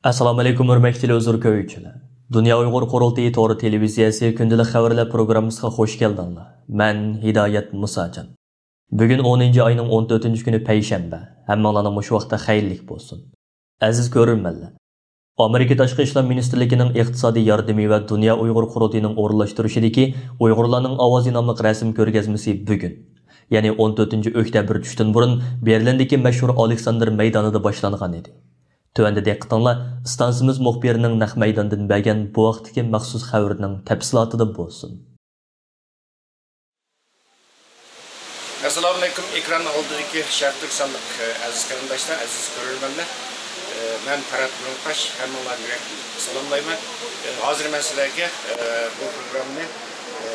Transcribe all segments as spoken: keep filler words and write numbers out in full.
ئەسسالامۇئەلەيكۇم، ھۆرمەتلىك تېلېۋىزور كۆرگۈچىلەر. دۇنيا ئۇيغۇر قۇرۇلتىيى تور تېلېۋىزىيەسى كۈندىلىك خەۋەرلەر پروگراممىسىغا خۇش كەلدىڭلار. مەن ھىدايەت مۇساجان. بۈگۈن ئونىنچى ئاينىڭ ئون تۆتىنچى كۈنى پەيشەنبە. ھەممىڭلارنىڭ مۇشۇ ۋاقتى خەيرلىك بولسۇن. ئەزىز كۆرۈرمەنلەر، ئامېرىكا تاشقى ئىشلار مىنىستىرلىكىنىڭ ئىقتىسادىي ياردىمى ۋە دۇنيا ئۇيغۇر قۇرۇلتىيىنىڭ ئورۇنلاشتۇرۇشىدىكى ئۇيغۇرلارنىڭ ئاۋازى ناملىق رەسىم كۆرگەزمىسى بۈگۈن، يەنى ئون تۆتىنچى ئۆكتەبىر چۈشتىن بۇرۇن بېرلىندىكى مەشھۇر ئالېكساندىر مەيدانىدا باشلانغان ئىدى. تۆۋەندە دىققىتىڭلار ئىستانسىمىز مۇخبىرىنىڭ نەق مەيداندىن بەرگەن بۇ ھەقتىكى مەخسۇس خەۋىرىنىڭ تەپسىلاتىدا بولسۇن. ئەسسالامۇئەلەيكۇم، ئېكران ئالدىدىكى شەرقلىك سانلىق، ئە، ئەزىز قېرىنداشلار، ئەزىز كۆرۈرمەنلەر. ئە، مەن پەرھات بۇرۇنقاش، ھەممىڭلارنى يۈرەكتىن سالاملايمەن. ئە، ھازىر مەن سىلەرگە، ئە، بۇ پروگراممىنى، ئە،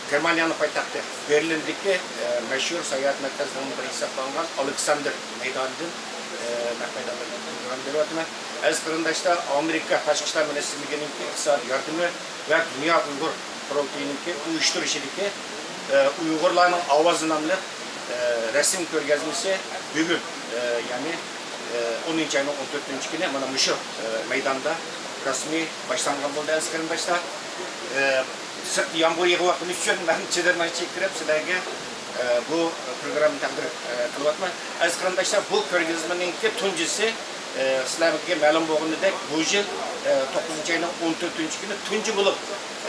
گېرمانىيەنىڭ پايتەختى بېرلىندىكى، ئە، مەشھۇر ساياھەت مەركەزلىرىنىڭ بىرى ھېسابلانغان ئالېكساندېر مەيدانىدىن، ئە، نەق مەيداندا پروگرامما بېرىۋاتىمەن. ئەزىز قېرىنداشلار، ئامېرىكا تاشقى ئىشلار مىنىستىرلىكىنىڭكى ئىقتىسادىي ياردىمى ۋە دۇنيا ئۇيغۇر قۇرۇلتىيىنىڭكى ئۇيۇشتۇرۇشىدىكى، ئە، ئۇيغۇرلارنىڭ ئاۋازى ناملىق، ئە، رەسىم كۆرگەزمىسى بۈگۈن، ئە، يەنى، ئە، ئونىنچى ئاينىڭ ئون تۆتىنچى كۈنى مانا مۇشۇ، ئە، مەيداندا رەسمىي باشلانغان بولدى، ئەزىز قېرىنداشلار. ئە، سىرتتا يامغۇر يېغىۋاتقىنى ئۈچۈن مەن چېدىرنىڭ ئىچىگە كىرىپ سىلەرگە، ئە، بۇ پروگراممىنى تەقدىم، ئە، قىلىۋاتىمەن. ئەزىز قېرىنداشلار، بۇ كۆرگەزمىنىڭكى تۇنجىسى، ئە، سىلەرگە مەلۇم بولغىنىدەك، بۇ يىل، ئە، توققۇزىنچى ئاينىڭ ئون تۆتىنچى كۈنى تۇنجى بولۇپ،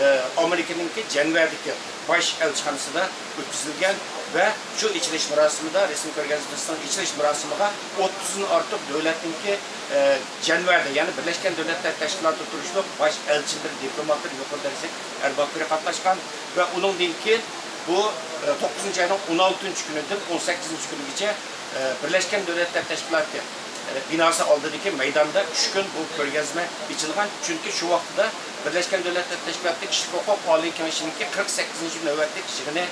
ئە، ئامېرىكىنىڭكى جەنۋەدىكى باش ئەلچىخانىسىدا ئۆتكۈزۈلگەن ۋە شۇ ئېچىلىش مۇراسىمىدا، رەسىم كۆرگەزمىسىنىڭ ئېچىلىش مۇراسىمىغا ئوتتۇزدىن ئارتۇق دۆلەتنىڭكى، ئە، جەنۋەدە، يەنى بىرلەشكەن دۆلەتلەر تەشكىلاتىدا تۇرۇشلۇق باش ئەلچىلىرى، دىپلوماتلىرى، يۇقىرى دەرىجىلىك ئەرباب كىرى قاتناشقان ۋە ئۇنىڭدىن كېيىن بۇ، ئە، توققۇزىنچى ئاينىڭ ئون ئالتىنچى كۈنىدىن ئون سەككىزىنچى كۈنىگىچە، ئە، بىرلەشكەن دۆلەتلەر تەشكىلاتى، ئە، بىناسى ئالدىدىكى مەيداندا ئۈچ كۈن بۇ كۆرگەزمە ئېچىلغان. چۈنكى شۇ ۋاقىتتا بىرلەشكەن دۆلەتلەر تەشكىلاتى كىشىلىك ھوقۇق ئالىي كېڭىشىنىڭكى قىرىق سەككىزىنچى نۆۋەتلىك يىغىنى،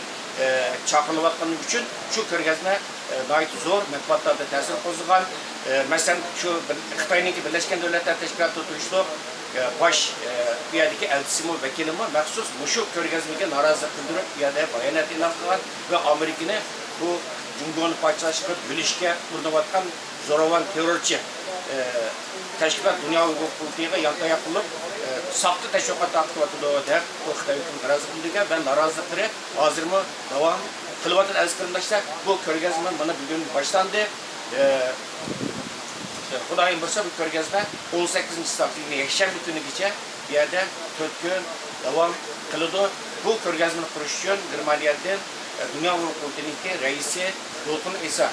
ئە، چاقىرىلىۋاتقانلىقى ئۈچۈن شۇ كۆرگەزمە، ئە، ناھايىتى زور مەتبۇئاتلاردا تەسىر قوزغىغان. ئە، مەسىلەن، شۇ بىر خىتاينىڭكى بىرلەشكەن دۆلەتلەر تەشكىلاتىدا تۇرۇشلۇق، ئە، باش، ئە، بۇ يەردىكى ئەلچىسىمۇ، ۋەكىلىمۇ مەخسۇس مۇشۇ كۆرگەزمىگە نارازىلىق بىلدۈرۈپ، بۇ يەردە بايانات ئېلان قىلغان ۋە ئامېرىكىنى بۇ جۇڭگونى پارچىلاشقا، بۆلۈشكە ئۇرۇنۇۋاتقان زوراۋان تېررورچى، ئە، تەشكىلات دۇنيا ئۇيغۇر قۇرۇلتىيىغا يانتاياق بولۇپ، ئە، ساختا تەشۋىقات تارقىتىۋاتىدۇ دەپ، بۇ خىتاي ھۆكۈمىتى نارازىلىق بىلدۈرگەن ۋە نارازىلىقلىرى ھازىرمۇ داۋام قىلىۋاتىدۇ. ئەزىز قېرىنداشلار، بۇ كۆرگەزمە مانا بۈگۈن باشلاندى. ئە، خۇدايىم بۇيرۇسا، بۇ كۆرگەزمە ئون سەككىزىنچى تارىخ، يەكشەنبە كۈنىگىچە بۇ يەردە تۆت كۈن داۋام قىلىدۇ. بۇ كۆرگەزمىنى قۇرۇش ئۈچۈن گېرمانىيەدىن، ئە، دۇنيا ئۇيغۇر قۇرۇلتىيىنىڭكى رەئىسى دولقۇن ئىسا،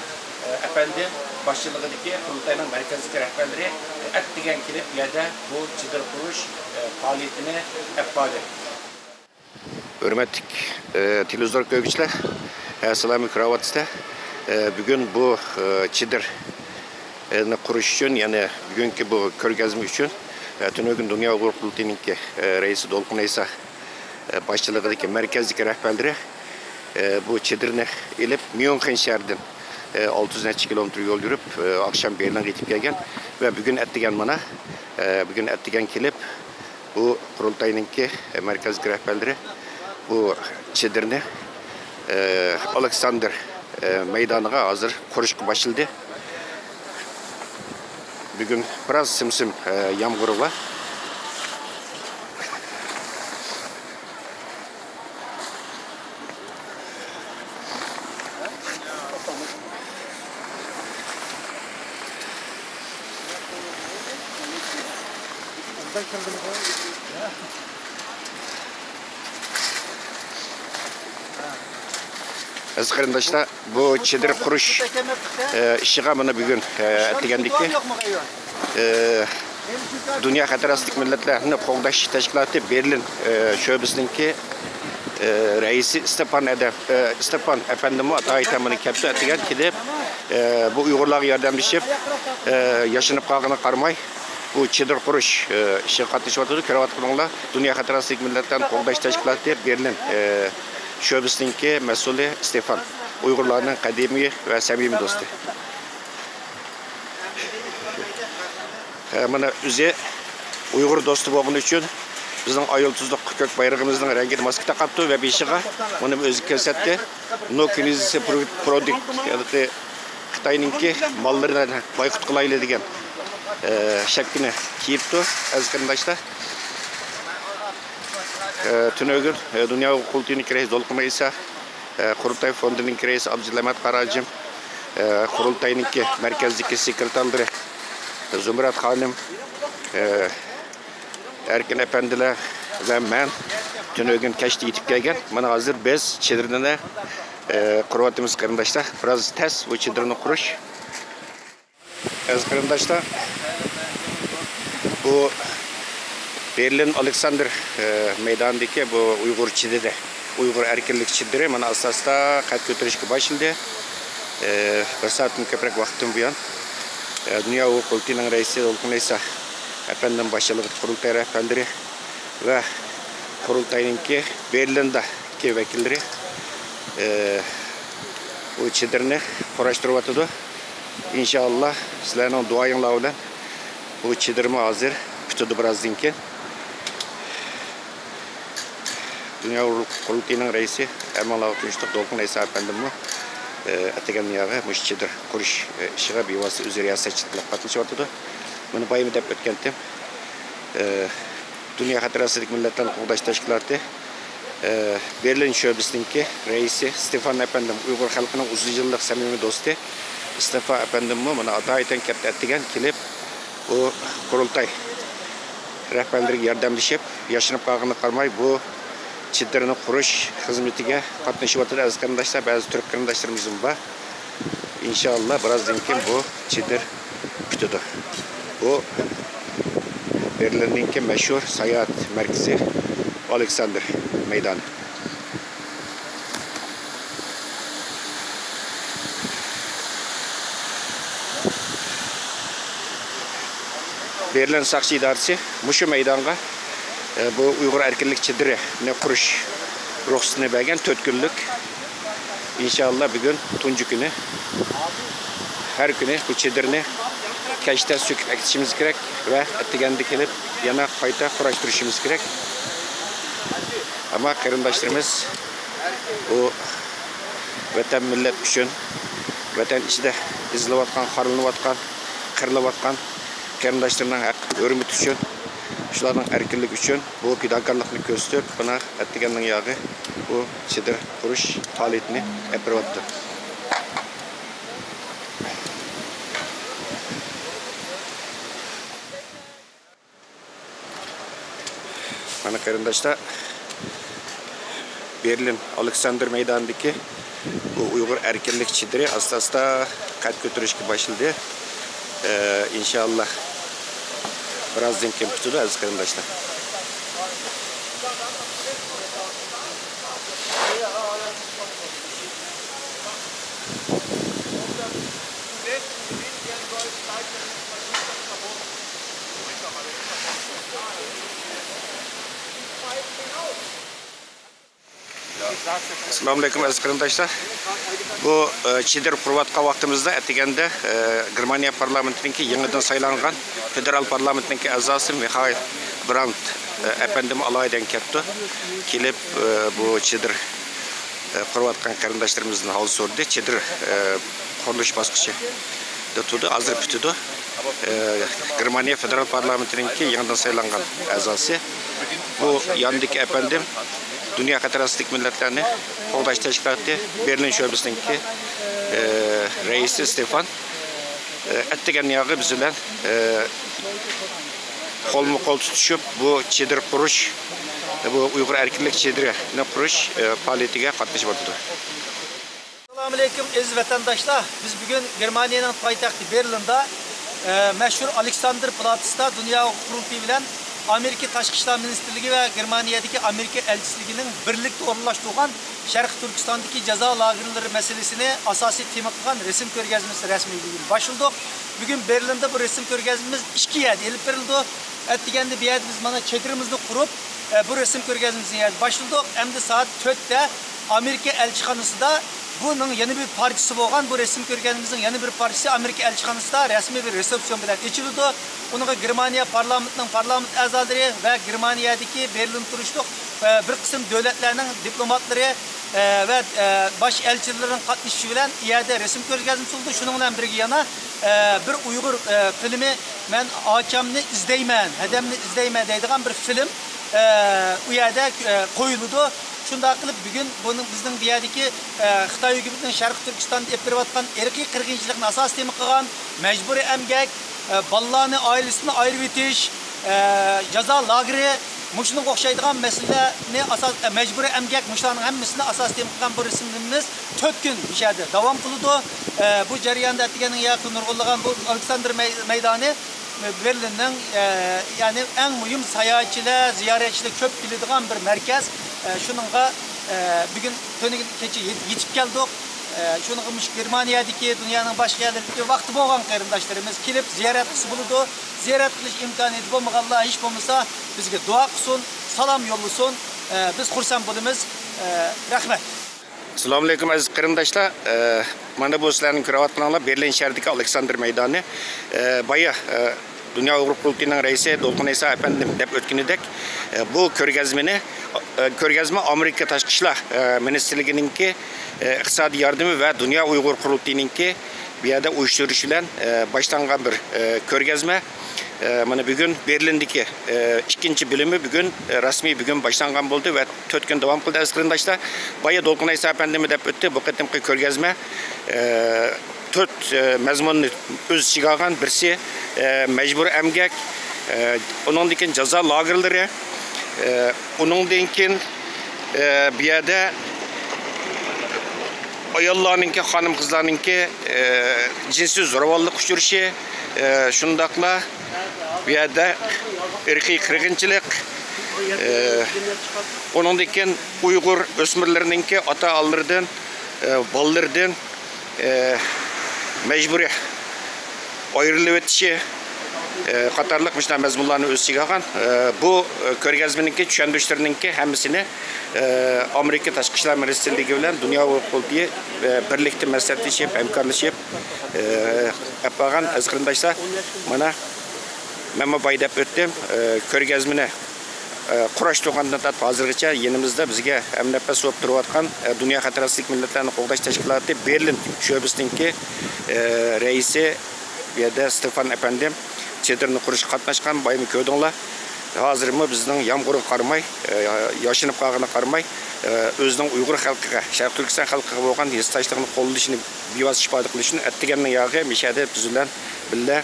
ئە، ئەپەندى باشچىلىقىدىكى قۇرۇلتاينىڭ مەركەزدىكى رەھبەرلىرى، ئە، ئەتىگەن كېلىپ، بۇ يەردە بۇ چېدىر قۇرۇش، ئە، پائالىيىتىنى ئېلىپ باردى. ھۆرمەتلىك، ئە، تېلېۋىزور كۆرگۈچىلەر، ئەسسالامۇ ئەلەيكۇم، راۋاتسىلەر. ئە، بۈگۈن بۇ، ئە، چېدىر، ئە، نى قۇرۇش ئۈچۈن، يەنى بۈگۈنكى بۇ كۆرگەزمە ئۈچۈن، ئە، تۈنۈگۈن دۇنيا ئۇيغۇر قۇرۇلتىيىنىڭكى، ئە، رەئىسى دولقۇن ئەيسا، ئە، باشچىلىقىدىكى مەركەزدىكى رەھبەرلىرى، ئە، بۇ چېدىرنى ئېلىپ، ميۇنخېن شەھىرىدىن، ئە، ئالتە يۈز نەچچە كىلومېتىر يول يۈرۈپ، ئە، ئاخشام بېرلىنغا يېتىپ كەلگەن ۋە بۈگۈن ئەتىگەن مانا، ئە، بۈگۈن ئەتىگەن كېلىپ، بۇ قۇرۇلتاينىڭكى مەركەزلىك رەھبەرلىرى بۇ چېدىرنى، ئە، ئالېكساندىر، ئە، مەيدانىغا ھازىر قۇرۇشقا باشلىدى. بۈگۈن بىراز سىم-سىم، ئە، يامغۇرى بار. ئەزىز قېرىنداشلار، بۇ چېدىر قۇرۇش، ئە، ئىشىغا مانا بۈگۈن، ئە، ئەتىگەندىكى، ئە، دۇنيا خەتەر ئاستىدىكى مىللەتلەرنى قوغداش تەشكىلاتى بېرلىن، ئە، شۆبىسىنىڭكى، ئە، رەئىسى ئىستېپان ئەدەم، ئە، ئىستېپان ئەپەندىمۇ ئاتايىتەن مانا كەپتۇ، ئەتىگەن كېلىپ، ئە، بۇ ئۇيغۇرلارغا ياردەملىشىپ، ئە، ياشىنىپ قالغىنىغا قارىماي، بۇ چېدىر قۇرۇش، ئە، ئىشىغا قاتنىشىۋاتىدۇ. كۆرۈۋاتقىنىڭلار، دۇنيا خەتەر ئاستىدىكى مىللەتلەرنى قوغداش تەشكىلاتى بېرلىن، ئە، شۆبىسىنىڭكى مەسئۇلى ئىستېفان، ئۇيغۇرلارنىڭ قەدىمىي ۋە سەمىمىي دوستى. ئە، مانا ئۆزى ئۇيغۇر دوستى بولغىنى ئۈچۈن بىزنىڭ ئاي يۇلتۇزلۇق كۆك بايرىقىمىزنىڭ رەڭگىدە ماسكا تاقاپتۇ ۋە بېشىغا مۇنى ئۆزى كۆرسەتتى. نو كرىزىس پرودۇكت، يەنى خىتاينىڭكى ماللىرىنى بايقۇت قىلايلى دېگەن. ئە، شەپكىنى كىيىپتۇ، ئەزىز قېرىنداشلار. ئە، تۈنۈگۈن، ئە، دۇنيا ئۇيغۇر قۇرۇلتىيىنىڭ رەئىسى دولقۇن ئەيسا، ئە، قۇرۇلتاي فوندىنىڭ رەئىسى ئابدۇجېلىل ئەمەت قاراجىم، ئە، قۇرۇلتاينىڭكى مەركەزدىكى سېكرېتارلىرى زۇمرەت خانىم، ئە، ئەركىن ئەپەندىلەر ۋە مەن تۈنۈگۈن كەچتە يېتىپ كەلگەن. مانا ھازىر بىز چېدىرنى، ئە، قۇرۇۋاتىمىز قېرىنداشلار. بىراز تەس بۇ چېدىرنى قۇرۇش. ئەزىز قېرىنداشلار، بۇ بېرلىن ئالېكساندىر، ئە، مەيدانىدىكى بۇ ئۇيغۇر چېدىرى، ئۇيغۇر ئەركىنلىك چېدىرى مانا ئاستا-ئاستا قەد كۆتۈرۈشكە باشلىدى. ئە، بىر سائەتتىن كۆپرەك ۋاقىتتىن بۇيان، ئە، دۇنيا ئۇيغۇر قۇرۇلتىيىنىڭ رەئىسى دولقۇن ئەيسا ئەپەندىم باشچىلىقىدىكى قۇرۇلتاي رەھبەرلىرى ۋە قۇرۇلتاينىڭكى بېرلىندىكى ۋەكىللىرى، ئە، بۇ چېدىرنى قۇراشتۇرۇۋاتىدۇ. ئىنشائاللا، سىلەرنىڭ دۇئايىڭلار بىلەن بۇ چېدىرمۇ ھازىر پۈتىدۇ بىرازدىن كېيىن. دۇنيا قۇرۇلتىيىنىڭ رەئىسى، ھەممىڭلارغا تونۇشلۇق دولقۇن ئەيسا ئەپەندىممۇ، ئە، ئەتىگەن ياغى مۇشۇ چېدىر قۇرۇش، ئە، ئىشىغا بىۋاسىتە ئۆزى رىياسەتچىلىك قىلىپ قاتنىشىۋاتىدۇ. مۇنۇ بايىمى دەپ ئۆتكەنتىم. ئە، دۇنيا خەتەر ئاستىدىكى مىللەتلەرنى قوغداش تەشكىلاتى، ئە، بېرلىن شۆبىسىنىڭكى رەئىسى ستېفان ئەپەندىم، ئۇيغۇر خەلقىنىڭ ئۇزۇن يىللىق سەمىمىي دوستى ستېفان ئەپەندىممۇ مانا ئاتايىتەن كەپتە ئەتىگەن كېلىپ، بۇ قۇرۇلتاي رەھبەرلىرىگە ياردەملىشىپ، ياشىنىپ قالغىنىغا قارىماي، بۇ چېدىرنى قۇرۇش خىزمىتىگە قاتنىشىۋاتىدۇ. ئەزىز قېرىنداشلار، بەزى تۈرك قېرىنداشلىرىمىزمۇ بار. ئىنشائاللا، بىرازدىن كېيىن بۇ چېدىر پۈتىدۇ. بۇ بېرلىندىكى مەشھۇر ساياھەت مەركىزى ئالېكساندىر مەيدانى. بېرلىن ساقچى ئىدارىسى مۇشۇ مەيدانغا، ئە، بۇ ئۇيغۇر ئەركىنلىك چېدىرىنى قۇرۇش رۇخسىتىنى بەرگەن، تۆت كۈنلۈك. ئىنشائاللا، بۈگۈن تۇنجى كۈنى. ھەر كۈنى بۇ چېدىرنى كەچتە سۆكۈپ ئەكېتىشىمىز كېرەك ۋە ئەتىگەندە كېلىپ يەنە قايتا قۇراشتۇرۇشىمىز كېرەك. ئەمما قېرىنداشلىرىمىز بۇ ۋەتەن، مىللەت ئۈچۈن، ۋەتەن ئىچىدە ئېزىلىۋاتقان، خارلىنىۋاتقان، قىرىلىۋاتقان قېرىنداشلىرىنىڭ ھەق ھۆرمىتى ئۈچۈن، شۇلارنىڭ ئەركىنلىكى ئۈچۈن بۇ پىداكارلىقنى كۆرسىتىپ، مانا ئەتىگەننىڭ ياغى بۇ چېدىر قۇرۇش پائالىيىتىنى ئېلىپ بېرىۋاتىدۇ. مانا قېرىنداشلار، بېرلىن ئالېكساندىر مەيدانىدىكى بۇ ئۇيغۇر ئەركىنلىك چېدىرى ئاستا-ئاستا قەد كۆتۈرۈشكە باشلىدى. ئە، ئىنشائاللا، بىرازدىن كېيىن پۈتىدۇ، ئەزىز قېرىنداشلار. ئەسسالامۇئەلەيكۇم، ئەزىز قېرىنداشلار. بۇ، ئە، چېدىر قۇرۇۋاتقان ۋاقتىمىزدا ئەتىگەندە، ئە، گېرمانىيە پارلامېنتىنىڭكى يېڭىدىن سايلانغان فېدېرال پارلامېنتنىڭكى ئەزاسى مىخائىل براندت، ئە، ئەپەندىمۇ ئالايىتەن كەپتۇ. كېلىپ، ئە، بۇ چېدىر، ئە، قۇرۇۋاتقان قېرىنداشلىرىمىزدىن ھال سورىدى. چېدىر، ئە، قۇرۇلۇش باسقۇچىدا تۇردى، ھازىر پۈتىدۇ. ئە، گېرمانىيە فېدېرال پارلامېنتىنىڭكى يېڭىدىن سايلانغان ئەزاسى. بۇ ياندىكى ئەپەندىم دۇنيا خەتەر ئاستىدىكى مىللەتلەرنى قوغداش تەشكىلاتى بېرلىن شۆبىسىنىڭكى، ئە، رەئىسى ستېفان. ئە، ئەتىگەن ياغى بىز بىلەن، ئە، قولمۇ قول تۇتۇشۇپ، بۇ چېدىر قۇرۇش، بۇ ئۇيغۇر ئەركىنلىك چېدىرىنى قۇرۇش، ئە، پائالىيىتىگە قاتنىشىۋاتىدۇ. ئەسسالامۇئەلەيكۇم، ئەزىز ۋەتەنداشلار. بىز بۈگۈن گېرمانىيەنىڭ پايتەختى بېرلىندا، ئە، مەشھۇر ئالېكساندىر پلاتستا دۇنيا قۇرۇلتىيى بىلەن ئامېرىكا تاشقى ئىشلار مىنىستىرلىكى ۋە گېرمانىيەدىكى ئامېرىكا ئەلچىلىكىنىڭ بىرلىكتە ئورۇنلاشتۇرغان شەرقىي تۈركىستاندىكى جازا لاگېرلىرى مەسىلىسىنى ئاساسىي تېما قىلغان رەسىم كۆرگەزمىسى رەسمىي بۈگۈن باشلىدۇق. بۈگۈن بېرلىندا بۇ رەسىم كۆرگەزمىمىز ئىككى يەردە ئېلىپ بېرىلىدۇ. ئەتىگەندە بۇ يەردە بىز مانا چېدىرىمىزنى قۇرۇپ، ئە، بۇ رەسىم كۆرگەزمىسىنى يەردە باشلىدۇق. ئەمدى سائەت تۆتتە ئامېرىكا ئەلچىخانىسىدا بۇنىڭ يەنە بىر پارچىسى بولغان، بۇ رەسىم كۆرگەزمىمىزنىڭ يەنە بىر پارچىسى ئامېرىكا ئەلچىخانىسىدا رەسمىي بىر رېسېپسىيون بىلەن ئېچىلىدۇ. ئۇنىڭغا گېرمانىيە پارلامېنتىنىڭ پارلامېنت ئەزالىرى ۋە گېرمانىيەدىكى بېرلىن تۇرۇشلۇق، ئە، بىر قىسىم دۆلەتلەرنىڭ دىپلوماتلىرى، ئە، ۋە، ئە، باش ئەلچىلىرىنىڭ قاتنىشىشى بىلەن ئۇ يەردە رەسىم كۆرگەزمىسى بولدى. شۇنىڭ بىلەن بىرگە يەنە، ئە، بىر ئۇيغۇر، ئە، فىلىمى مەن ئاچامنى ئىزدەيمەن، ھەدەمنى ئىزدەيمەن دەيدىغان بىر فىلىم، ئە، ئۇ يەردە، ئە، قويۇلىدۇ. شۇنداق قىلىپ بۈگۈن بۇنىڭ، بىزنىڭ بۇ يەردىكى، ئە، خىتاي ھۆكۈمىتىنىڭ شەرقىي تۈركىستاندا ئېلىپ بېرىۋاتقان ئىرقىي قىرغىنچىلىقنى ئاساس تېما قىلغان مەجبۇرىي ئەمگەك، ئە، بالىلارنى ئائىلىسىدىن ئايرىۋېتىش، ئە، جازا لاگېرى، مۇشۇنىڭغا ئوخشايدىغان مەسىلىلەرنى ئاساس، ئە، مەجبۇرىي ئەمگەك، مۇشۇلارنىڭ ھەممىسىنى ئاساس تېما قىلغان بۇ رەسىملىرىمىز تۆت كۈن مۇشۇ يەردە داۋام قىلىدۇ. ئە، بۇ جەرياندا ئەتىگەننىڭ ياقى نۇرغۇنلىغان بۇ ئالېكساندىر مەي-، مەيدانى، ئە، بېرلىننىڭ، ئە، يەنى ئەڭ مۇھىم ساياھەتچىلەر، زىيارەتچىلەر كۆپ كېلىدىغان بىر مەركەز. ئە، شۇنىڭغا، ئە، بۈگۈن تۈنۈگۈن كېچە يېت-، يېتىپ كەلدۇق. ئە، شۇنىڭغا مۇشۇ گېرمانىيەدىكى، دۇنيانىڭ باشقا يەرلىرىدىكى ۋاقتى بولغان قېرىنداشلىرىمىز كېلىپ زىيارەت قىلسا بولىدۇ. زىيارەت قىلىش ئىمكانىيىتى بولمىغانلار ھېچ بولمىسا بىزگە دۇئا قىلسۇن، سالام يوللىسۇن. ئە، بىز خۇرسەن بولىمىز. ئە، رەھمەت. ئەسسالامۇئەلەيكۇم، ئەزىز قېرىنداشلار. ئە، مانا بۇ سىلەرنىڭ كۆرۈۋاتقىنىڭلار بېرلىن شەھىرىدىكى ئالېكساندىر مەيدانى. ئە، بايا، ئە، دۇنيا ئۇيغۇر قۇرۇلتىيىنىڭ رەئىسى دولقۇن ئەيسا ئەپەندىم دەپ ئۆتكىنىدەك، ئە، بۇ كۆرگەزمىنى، ئە، كۆرگەزمە ئامېرىكا تاشقى ئىشلار، ئە، مىنىستىرلىكىنىڭكى، ئە، ئىقتىسادىي ياردىمى ۋە دۇنيا ئۇيغۇر قۇرۇلتىيىنىڭكى بۇ يەردە ئۇيۇشتۇرۇشى بىلەن، ئە، باشلانغان بىر، ئە، كۆرگەزمە. ئە، مانا بۈگۈن بېرلىندىكى، ئە، ئىككىنچى بۆلۈمى بۈگۈن، ئە، رەسمىي بۈگۈن باشلانغان بولدى ۋە تۆت كۈن داۋام قىلدى، ئەزىز قېرىنداشلار. بايا دولقۇن ئەيسا ئەپەندىمۇ دەپ ئۆتتى، بۇ قېتىمقى كۆرگەزمە، ئە، تۆت، ئە، مەزمۇننى ئۆز ئىچىگە ئالغان. بىرسى، ئە، مەجبۇرىي ئەمگەك، ئە، ئۇنىڭدىن كېيىن جازا لاگېرلىرى، ئە، ئۇنىڭدىن كېيىن، ئە، بۇ يەردە ئاياللارنىڭكى، خانىم-قىزلارنىڭكى، ئە، جىنسىي زوراۋانلىق ئۇچرىشى، ئە، شۇنداقلا بۇ يەردە ئىرقىي قىرغىنچىلىق، ئە، ئۇنىڭدىن كېيىن ئۇيغۇر ئۆسمۈرلىرىنىڭكى ئاتا-ئانىلىرىدىن، ئە، بالىلىرىدىن، ئە، مەجبۇرىي ئايرىلىۋېتىشى، ئە، قاتارلىق مۇشۇنداق مەزمۇنلارنى ئۆز ئىچىگە ئالغان. ئە، بۇ، ئە، كۆرگەزمىنىڭكى چۈشەندۈرۈشلىرىنىڭكى ھەممىسىنى، ئە، ئامېرىكا تاشقى ئىشلار مىنىستىرلىكى بىلەن دۇنيا ئۇيغۇر قۇرۇلتىيى، ئە، بىرلىكتە مەسلىھەتلىشىپ، ھەمكارلىشىپ، ئە، ئەپ بارغان ئەزىز قېرىنداشلار. مانا، مەنمۇ بايا دەپ ئۆتتۈم. ئە، كۆرگەزمىنى، ئە، قۇراشتۇرغاندىن تارتىپ ھازىرغىچە يېنىمىزدا بىزگە ھەمنەپەس بولۇپ تۇرۇۋاتقان، ئە، دۇنيا خەتەر ئاستىدىكى مىللەتلەرنى قوغداش تەشكىلاتى بېرلىن شۆبىسىنىڭكى، ئە، رەئىسى، بۇ يەردە ستېفان ئەپەندىم چېدىرنى قۇرۇشقا قاتناشقان، بايىمۇ كۆردۈڭلار. ھازىرمۇ بىزنىڭ يامغۇرغا قارىماي، ئە، ياشىنىپ قالغىنىغا قارىماي، ئە، ئۆزىنىڭ ئۇيغۇر خەلقىگە، شەرقىي تۈركىستان خەلقىگە بولغان ھېسداشلىقىنى قوللىشىنى بىۋاسىتە ئىپادە قىلىش ئۈچۈن ئەتىگەننىڭ ياغى مۇشۇ يەردە بىز بىلەن بىللە،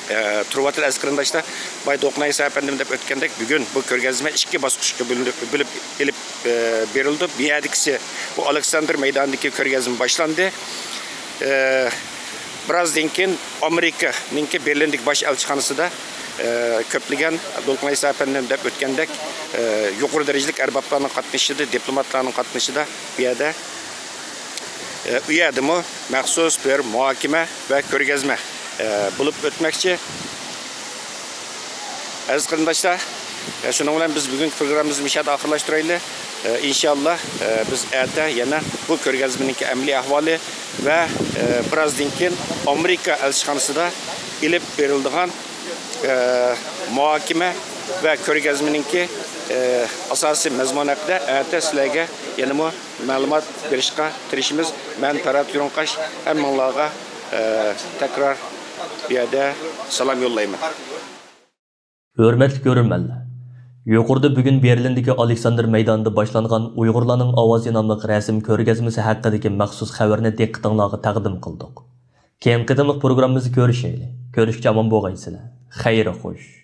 ئە، تۇرۇۋاتىدۇ، ئەزىز قېرىنداشلار. بايا دولقۇن ئەيسا ئەپەندىم دەپ ئۆتكەندەك، بۈگۈن بۇ كۆرگەزمە ئىككى باسقۇچقا بۆلۈنۈپ، بۆلۈپ ئېلىپ، ئە، بېرىلىدۇ. بۇ يەردىكىسى، بۇ ئالېكساندىر مەيدانىدىكى كۆرگەزمە باشلاندى. ئە، بىرازدىن كېيىن ئامېرىكىنىڭكى بېرلىندىكى باش ئەلچىخانىسىدا، ئە، كۆپلىگەن دولقۇن ئەيسا ئەپەندىم دەپ ئۆتكەندەك، ئە، يۇقىرى دەرىجىلىك ئەربابلارنىڭ قاتنىشىشىدا، دىپلوماتلارنىڭ قاتنىشىشىدا بۇ يەردە، ئە، ئۇ يەردىمۇ مەخسۇس بىر مۇھاكىمە ۋە كۆرگەزمە، ئە، بولۇپ ئۆتمەكچى. ئەزىز قېرىنداشلار، ئە، شۇنىڭ بىلەن بىز بۈگۈنكى پروگراممىمىزنى مۇشۇ يەردە ئاخىرلاشتۇرايلى. ئە، ئىنشاللا، ئە، بىز ئەتە يەنە بۇ كۆرگەزمىنىڭكى ئەمەلىي ئەھۋالى ۋە، ئە، بىرازدىن كېيىن ئامېرىكا ئەلچىخانىسىدا ئېلىپ بېرىلىدىغان، ئە، مۇھاكىمە ۋە كۆرگەزمىنىڭكى، ئە، ئاساسىي مەزمۇنى ھەققىدە ئەتە سىلەرگە يەنىمۇ مەلۇمات بېرىشقا تىرىشىمىز. مەن پەرھات يۇرۇڭقاش، ھەممىڭلارغا، ئە، تەكرار بۇ يەردە سالام يوللايمەن. ھۆرمەتلىك كۆرۈرمەنلەر! يۇقىرىدا بۈگۈن بېرلىندىكى ئالېكساندىر مەيدانىدا باشلانغان ئۇيغۇرلارنىڭ ئاۋازى ناملىق رەسىم كۆرگەزمىسى ھەققىدىكى مەخسۇس خەۋەرنى دىققىتىڭلارغا تەقدىم قىلدۇق. كېيىنكى قېتىملىق پروگراممىمىزدا كۆرۈشەيلى. كۆرۈشكىچە ئامان بولغايسىلەر. خەير خوش.